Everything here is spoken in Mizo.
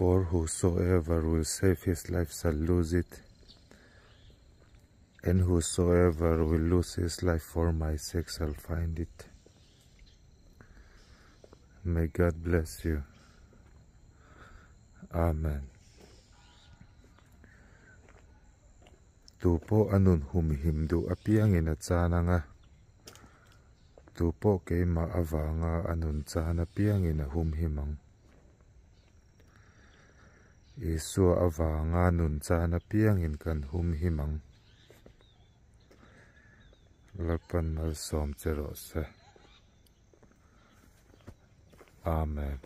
For whosoever will save his life shall lose it, and whosoever will lose his life for my sake shall find it. May God bless you. Amen. Tu pawh a nun humhim duh apiangin a chan ang a, tu pawh keimah avanga a nun chan apiangin a humhim ang. Isua avanga nun chan apiangin kan humhim ang. Lalpan malsawm che rawh se. Amen.